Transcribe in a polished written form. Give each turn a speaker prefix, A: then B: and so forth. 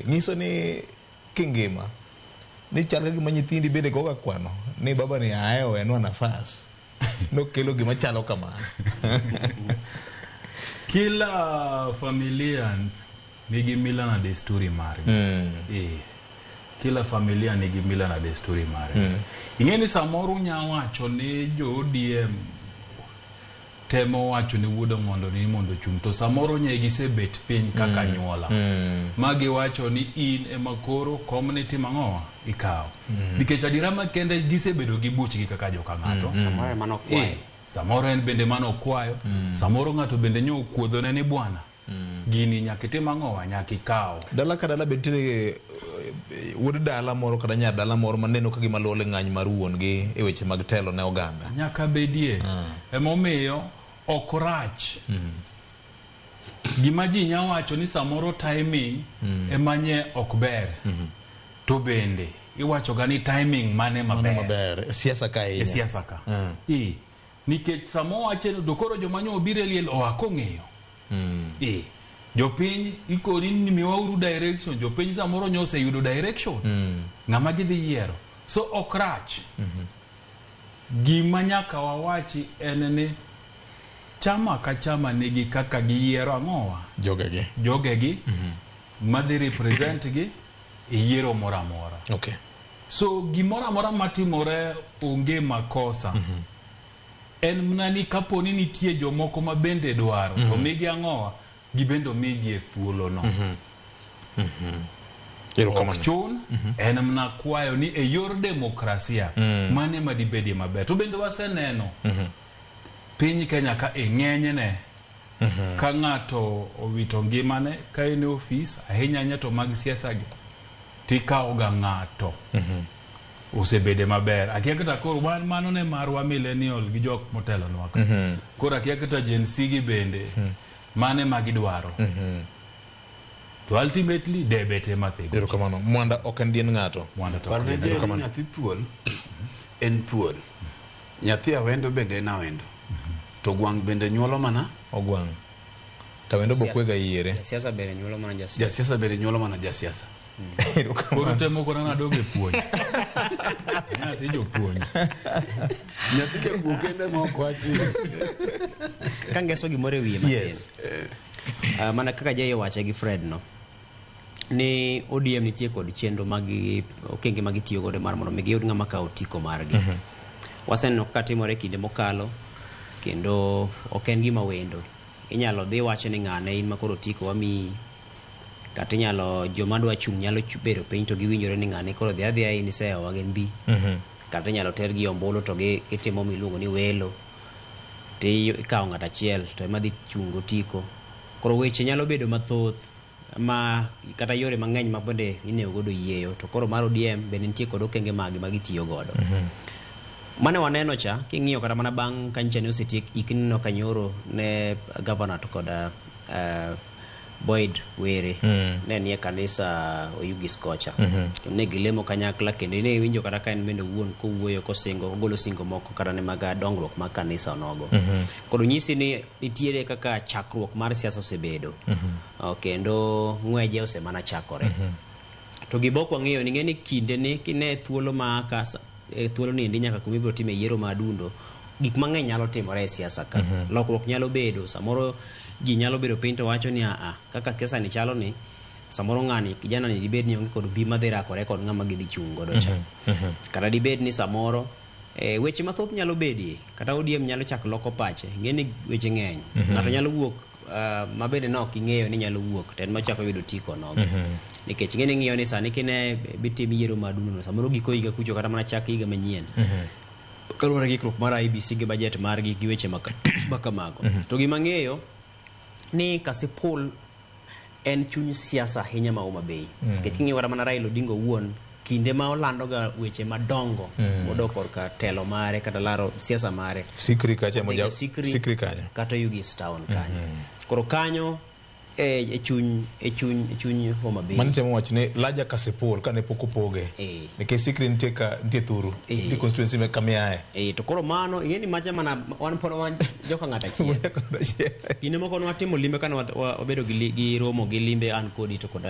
A: Nyiso ni kingima ni chal ka gima nyithindi bende goga kwano ni baba ni ae owenwa nafas nokelo gima chalo kamano.
B: Kila familia nigi mila na desturi margi. Kila familia nigi mila na desturi mare. Ing'e ni samoro unya wacho ni jo ODM temo wacho ni wuod Ong'ondo ni mondo ochung', to samoro nye gisebet piny kaka anyuola ma giwacho ni in ema koro kom ni timo ang'owa ikawo, nikech adiera makende gisebedo gi buchgi kaka joka ng'ato.
C: Samoro ema nokwayo.
B: Samoro en bende mano okwayo, samoro ng'ato bende nyo okuodhone ni bwana gini nyaka itim ang'owa, nyaka ikaw.
A: Dala ka dala be nitiere wuod dala moro kata nyar dala moro maneno ka gima luwo ng'any mar wuon gi e weche mag telo ne oganda.
B: Nyaka bedie. Emomiyo ok rach gima ji nya wacho ni samoro timing ema nye ok ber, to bende iwacho ga ni timing mane
A: mano
B: maber
A: maber e siasa ka
B: e
A: ahinya
B: siasa ka. Nikech sama owache to koro joma nyo obiro e liel oa kong'eyo jopiny ikoni ni miwauru direction, jopiny samoro nyo oseyudo direction ng'ama gidhi yiero, so ok rach. Gima nyaka wawachi en ni chama ka chama nigi kaka giyiero ang'owa
A: jogegi,
B: jogegi madhi represent gi e yiero moro amora. So gimoro amora matimore onge makosa. En mana ni kapo ni nitie jomoko ma bende dwaro to migi ang'owa, gibende omigi e thuolono. Ok
A: Erokamano.
B: chun, en mana kwayo ni e yor demokrasia mane ma dibedie maber. To bende waseneno piny Kenya ka e ng'enyne ka ng'ato owito ngimane ka en e ofis, ahinya ahinya to mag siasa gi, tikawo ga ng'ato osebede maber. Akia kata koro wan mano ne marwa millennial gi jok motelonwa ka. Koro akia kata Gen Z gi bende mane ma gidwaro, to ultimately debe te mathego.
A: Erokamano. Mwanda ok en dien ng'ato.
B: Mwanda to
D: Parne
B: ok
D: je ni
A: Erokamano.
D: nyathi thuol en thuol. Nyathi awendo bende en awendo. To gwang' bende nyuolo mana
A: ogwang'. Tawendo bokwega yiere.
C: Jasiasa bende nyuolo mana jasiasa.
D: Jasiasa bende nyuolo mana jasiasa.
B: Koro
A: Erokamano.
B: temo kora nadog e puonj nyathi jopuonj.
D: Nyathi jaguo kende ma ok wachi.
C: Ka ngeso gimoro e wiye matin.
A: Yes.
C: Mana kaka Jay owache gi Fred no ni ODM nitie kod chenro mag okenge ma gitiyo godo mar mondo mi giyud ng'ama kawo otiko margi. Waseneno kaka timore kinde mokalo kendo ok en gima wendo. Inyalo dhi wacho ni ng'ane in ma koro otiko wamiyi, kata inyalo joma dwa chung' nyalo bedo piny to giwinjore ni ng'ane koro dhi adhiya in iseyowa gin bi. Kata inyalo tergi ombulu to gitimo miluongo ni welo to ikawo ng'ato achiel to ema dhi chung' gotiko. Koro weche nyalo bedo mathoth ma kata yore mang'eny ma bende inego godo yieyo, to koro mar ODM bende nitie kod okenge magi ma gitiyo godo. Mane waneno cha king'iyo kata mana bang' ka nyicha ne osetiek ik neno ka nyoro ne governor to kod Boyd Were ne nie kanisa Oyugis kocha. Ne gilemo kanyakla kendo ne iwinjo kata ka en bende owuon kowuoyo kosingo ogolo singo moko kata ne mag dongruok mag kanisa onogo. Koro nyisi ni nitiere kaka chakruok mar siasa osebedo. Kendo ng'weje osemana chakore. To gima ok wang'eyo ni ng'e ni kinde ni kine thuolo ma ka thuolo ni endi nyaka kuma ibiro time yiero ma adundo, gik mang'eny nyalo timore e siasa ka. Lokruok nyalo bedo, samoro ji nyalo bedo piny to wacho ni aa, kaka siasa ni chalo ni, samoro ng'ani kijana ni dibed ni onge kod bi madhi rakore kod ng'ama gidhi chung' godo cha. Kata dibed ni samoro weche mathoth nyalo bedie, kata ODM nyalo chako loko pache. Ng'e ni weche ng'eny. Ng'ato nyalo wuok ma bende ne ok ing'eyo ni nyalo wuok to en machako yudo otiko nogo. Nikech ing'e ni ing'iyo ni sani kine bitim yiero ma adundo no, samoro giko higa kucho kata mana chak higa manyien. Kaluwore gi ikruok mar IEBC gi budget margi gi weche ma kamago. To gima ang'eyo ni Kasipul en chuny siasa ahinya ma Homa Bay. Nikech king'iyo kata mana Raila Odinga owuon, kinde ma olandoga weche madongo modok korka telo mare kata laro siasa mare.
A: Sikri kacha
C: Odhiga Sikri,
A: Sikri kanyo.
C: Kata Oyugis town kanyo. Koro kanyo e chuny Homa Bay.
A: Mano temo wacho ni Laja Kasipul kane pok opoge. Nikech Sikri nitie ka nitie thuru. Nitie constituency me kamiae.
C: To koro mano ing'e ni macha mana wan pod wan joka ng'ato achiel. Kinde moko ne watimo limbe kane wabedo gi romo gi limbe an kodi to koda